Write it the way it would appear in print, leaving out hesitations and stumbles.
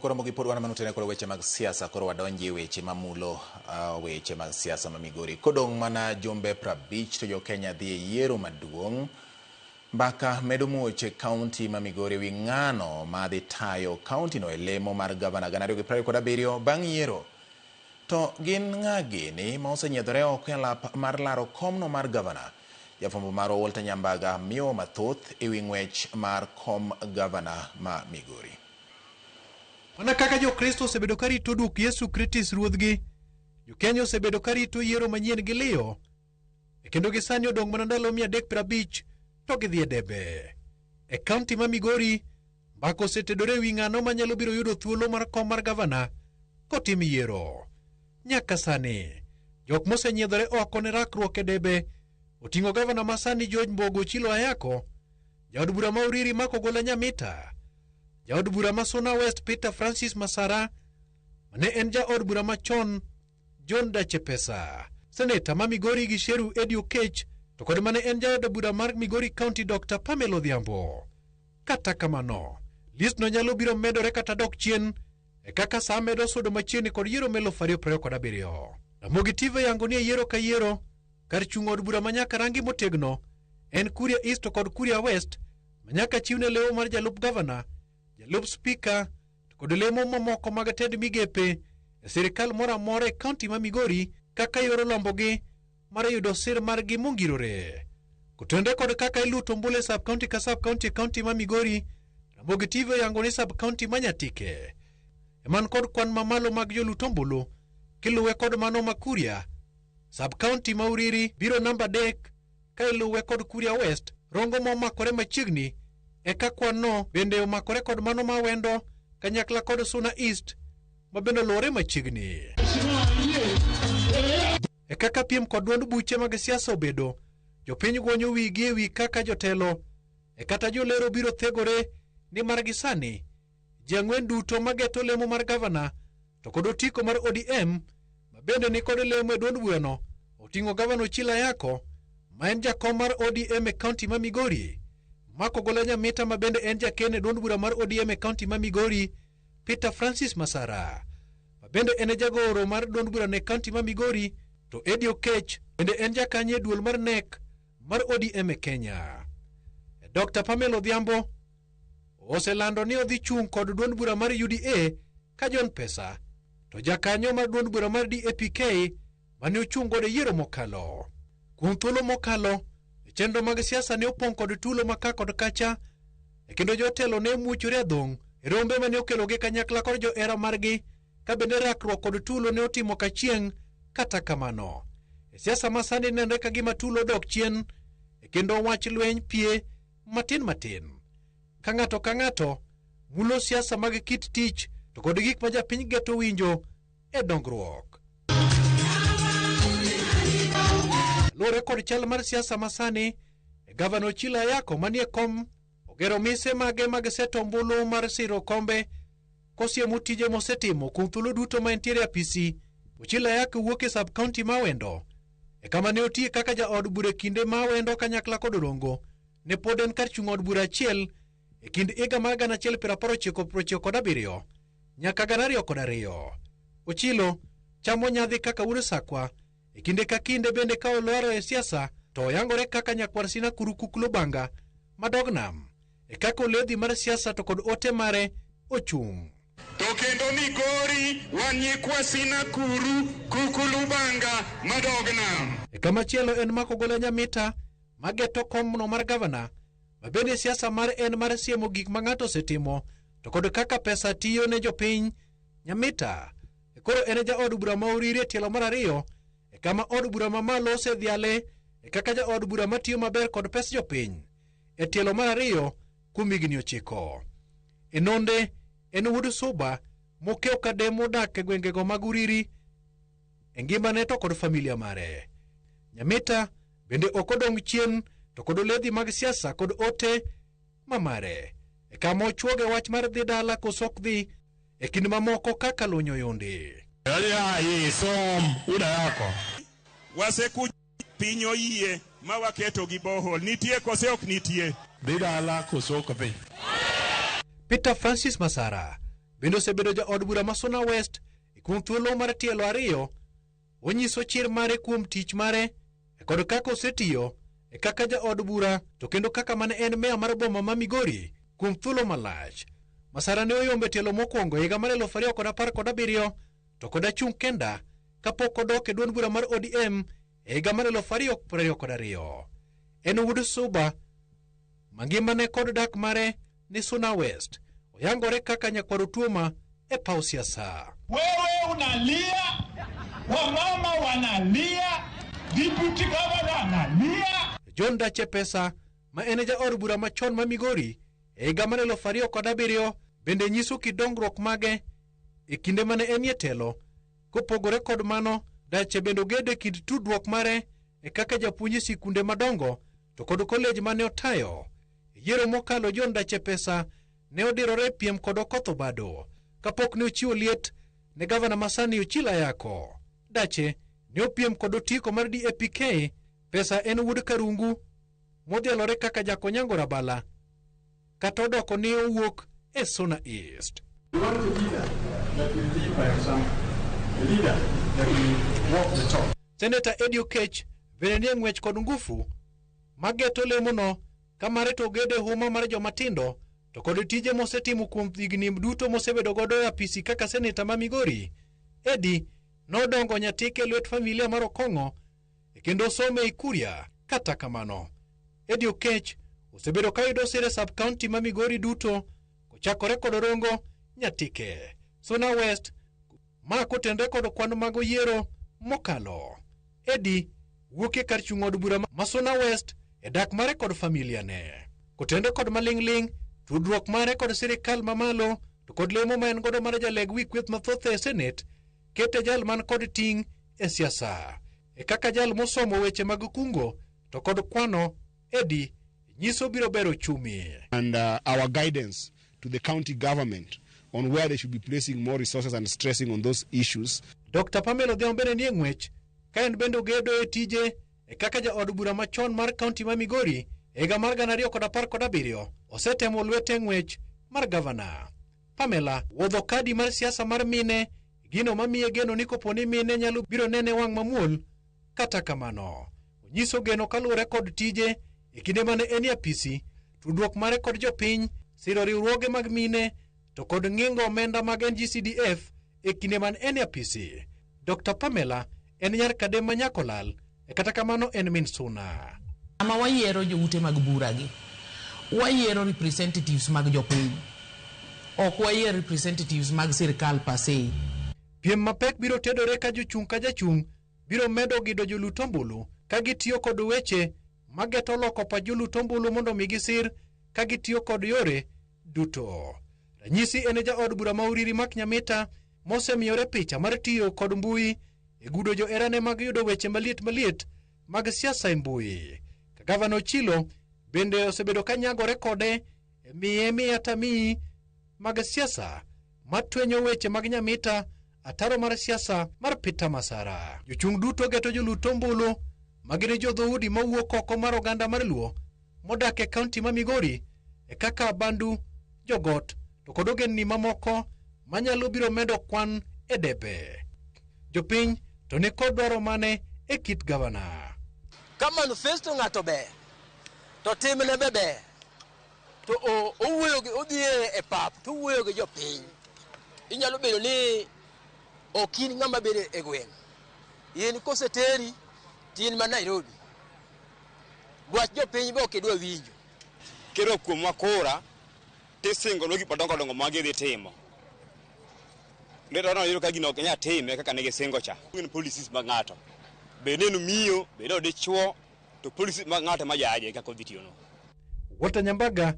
Koro mogi pod wan manutene koro weche mag siasa koro wadonji e weche mamulo weche mag siasa ma Migori. Kodong' mana jumbe 50 to jo-Kenya dhi e yiero maduong'. Mbaka medo muoch e kaunti ma Migori wi ng'ano ma dhi tayo kaunti no e lemo mar gavana 2027 bang' yiero. To gin ng'a gini ma osenyiedhore oko e alap mar laro komno mar gavana? Jafwambo marwa Walter Nyambaga miyowa mathoth e wi ng'wech mar kom gavana ma Migori. Mana kaka Jokristo osebedo ka rito dwok Yesu Kritis Ruodhgi, Jo-Kenya osebedo ka rito yiero manyien gi liyo, e kendo gi sani odong' mana ndalo 350 to gidhi e debe. E kaunti ma Migori, mbaka osetedore e wi ng'ano manyalo biro yudo thuolo mar kom mar gavana kotim yiero. Nyaka sani, jok mosenyiedhore oko ne rakruok e debe oting'o gavana ma sani George Mbogo Ochilo Ayako, jaod bura ma Uriri Mark Ogola Nyamita, jaod bura ma Suna West Peter Francis Masara, mane en jaod bura machon John Dache Pesa, seneta ma Migori Gisheru Eddie Okech, to kod mane en jaod bura mar Migori County Dr. Pamela Odhiambo. Kata kamano, list no nyalo biro medore kata dok chien e kaka saa medo sudo machiegni kod yiero ma 2027. Ramogi TV yango ni e yiero ka yiero, kar chung' od bura ma nyaka rangi motegno en Kuria East to kod Kuria West ma nyaka chiwne lemo mar jalup gavana, jalup spika to kod lemo mamoko mag tend migepe e sirikal moro amora e kaunti ma Migori kaka yor lombogi mar yudo sir margi mongirore. Kotenore kod kaka iluto ombulu e sub county ka sub county e kaunti ma Migori, Ramogi TV oyango ni sub county ma Nyatike eman kod kwan mamalo mag jolut ombulu kiluwe kod mano ma Kuria. Sub county ma Uriri biro namba 3 ka iluwe kod Kuria West, Rongo ma omakore machiegni eka kwan no bende omakore kod mano ma Wendo kanyakla kod Suna East ma bende oluwore machiegni. E kaka piem kod duond buche mag siasa obedo, jopiny gwonyo wigi e wi kaka jotelo e kata jolero biro thegore ni margi sani ji ang'wen duto mageto lemo mar gavana to kod otiko mar ODM ma bende ni kod lemo e duond burano oting'o gavana Ochilo Ayako ma en jakom mar ODM e kaunti ma Migori, Mark Ogola Nyamita ma bende en jaken e duond bura mar ODM e kaunti ma Migori, Peter Francis Masara ma bende en e jagoro mar duond burano e kaunti ma Migori, to Eddie Okech bende en jakanyo e duol mar NEC mar ODM e Kenya. Dr. Pamela Odhiambo oselando ni odhi chung' kod duond bura mar UDA ka John Pesa to jakanyo mar duond bura mar DAPK mane ochung' godo e yiero mokalo. Kuom thuolo mokalo, chenro mag siasa ne opong' kod tulo ma ka kod kacha, e kendo jotelo ne muochore adhong' e rombe mane okelogi kanyakla kod johera margi ka bende rakruok kod tulo ne otimo kachieng'. Kata kamano, e siasa ma sani nenre ka gima tulo dok chien, e kendo wach lweny pie matin matin ka ng'ato ka ng'ato mulo siasa mag kit tich to kod gik ma japiny geto winjo e dongruok. Luwore kod chal mar siasa masani, gavana Ochilo Ayako manie kom ogero mise mage mag seto ombulu mar siro kombe kosiemo tije mosetimo kuom thuolo duto ma entiere e apisi. Ochilo Ayako wuok e sub county ma Awendo e kama ne otiye kaka jaod bura e kinde ma Awendo kanyakla kod Orongo ne pod en kar chung' od bura achiel e kind higa mar 1997 nyaka 2002. Ochilo chamo nyadhi kaka wuod Sakwa e kinde ka kinde bende ka olwaro e siasa to oyangore kaka nyakwar Sinakuru Kuk Lubanga madog nam e kaka oledhi mar siasa to kod ote mare ochung'. To kendo Migori wan nyikwa Sinakuru Kuku Lubanga madog nam. E kama chielo en Mark Ogola Nyamita mageto komno mar gavana ma bende siasa mar en mar siemo gik ma ng'ato osetimo to kod kaka pesa tiyo ne jopiny. Nyamita e koro en jaod bura ma Uriri e tielo mar 2 e kama od bura mamalo osedhiale e kaka jaod bura matiyo maber kod pes jopiny e tielo mar 2 kuom higni 9. E nonde en wuod Suba mokew kade modak e gwengego mag Uriri e ngimane to kod familia mare. Nyamita bende ok odong' chien to kod oledhi mag siasa kod ote mamare e kama ochuoge wach mar dhi dala koso ok dhi e kind mamoko kaka lunyo yundi. Wasekuja piny oyie ma waketo gi bohol. Nitie kose ok nitie? Dhi dala koso ok dhi? Peter Francis Masara bende osebedo jaod bura ma Suna West kuom thuolo mar tielo ariyo. Onyiso chir mare kuom tich mare kod kaka osetiyo e kaka jaod bura to kendo kaka mane en meya mar boma ma Migori kuom thuolo malach. Masara ne oyombe tielo mokwongo higa mar 2017 to kod achung' kenda kapok odok e duond bura mar ODM e higa mar 2022. En wuod Suba mangimane kod dak mare ni Suna West. Oyangore kaka nyakwar Otuoma e paw siasa. Wewe unalia, wamama wanalia, deputy governor analia. John Dache Pesa ma en jaod bura machon ma Migori e higa mar 2007 bende nyiso kit dongruok mage e kinde mane enie telo. Kopogore kod mano, Dache bende ogedo e kind tudruok mare e kaka japuonj e sikunde madongo to kod kolej mane otayo. E yiero mokalo, John Dache Pesa ne odirore e piem kod Okoth Obado kapok ne ochiwo liet ne gavana masani Ochilo Ayako. Dache ne opiem kod otiko mar DAPK. Pesa en wuod Karungu modhialore kaka Jakonyango Rabala kata odoko ni owuok e Suna East. We want a leader that will lead by example, a leader that will walk the talk. Seneta Eddie Okech bende nie ng'wech kod ngufu mageto lemono kamare to ogedo e huma mar joma tindo to kod tije mosetimo kuom higni duto mosebedo godo e apisi kaka seneta ma Migori. Eddie nodongo nyatike e lwet familia mar Okong'o kendo osomo e Kuria. Kata kamano, Eddie Okech osebedo kayudo sir e sub county ma Migori duto kochakore kod Orongo, Nyatike, Suna West, ma kotenre kod kwan mag yiero mokalo. Eddie wuok e kar chung' od bura ma Suna West e dak mare kod familia ne. Kotenre kod maling'ling', tudruok mare kod sirikal mamalo to kod lemo ma en godo mar jaleg wi kweth mathoth e Senate kete jal man kod ting' e siasa. E kaka jal mosomo weche mag kungo to kod kwano, Eddie nyiso biro bero uchumi. And our guidance to the county government on where they should be placing more resources and stressing on those issues. Dr. Pamela Odhiambo bende nie ng'wech ka en bende ogedo e tije e kaka jaod bura machon mar kaunti ma Migori e higa mar 2017 osetemo lwete e ng'wech mar gavana. Pamela wuodho kadi mar siasa mar mine, gino mamiye geno ni kopo ni mine nyalo biro nene wang' mamuol. Kata kamano, onyiso geno kaluwore kod tije e kinde mane en e apisi, tudruok mare kod jopiny, siro riwruoge mag mine to kod ng'ingo omenda mag NGCDF e kinde mane en e apisi. Dr. Pamela en nyar Kadem ma Nyakolal, e kata kamano en min Suna. Sama wayiero joute mag bura gi, wayiero representatives mag jopiny. Ok wayier representatives mag sirkal per se. Piem mapek biro tedore ka jochung' ka jachung' biro medo gido jolut ombulu ka gitiyo kod weche mageto loko pach jolut ombulu mondo mi gisir ka gitiyo kod yore duto. Ranyisi en jaod bura ma Uriri Mark Nyamita mosemiyore picha mar tiyo kod mbui e gudo joherane mag yudo weche maliet maliet mag siasa e mbui. Ka gavana Ochilo bende osebedo ka nyagore kode e miye miya tamiyi mag siasa matwenyo weche mag Nyamita ataro mar siasa mar Peter Masara. Jochung' duto geto jolut ombulu magin jodhoudi mawuok oko mar oganda mar Luo modak e kaunti ma Migori e kaka Bandu, Jogot to kod ogendni mamoko manyalo biro medo kwan e debe. Jopiny to ni kod dwaro mane e kit gavana. Ka manifesto ng'ato ber to timne be ber to owuoyo gi odhi e pap to owuoyo gi jopiny. Inyalo bedo ni ok in ng'ama bedo e gweng'. In koseteri to in ma Nairobi. Dwach jopiny be ok idwa winjo. Kero kuomwa kura tisingonwa gik madongo dongo ma gidhi timo. Later on yudo ka gino ok nyal time kaka ne gisingo cha. Gin policies mag ng'ato. Bed ni en miyo, bed ni dichuo, to policies mag ng'ato ema jaje kaka odhi tiyono. Walter Nyambaga,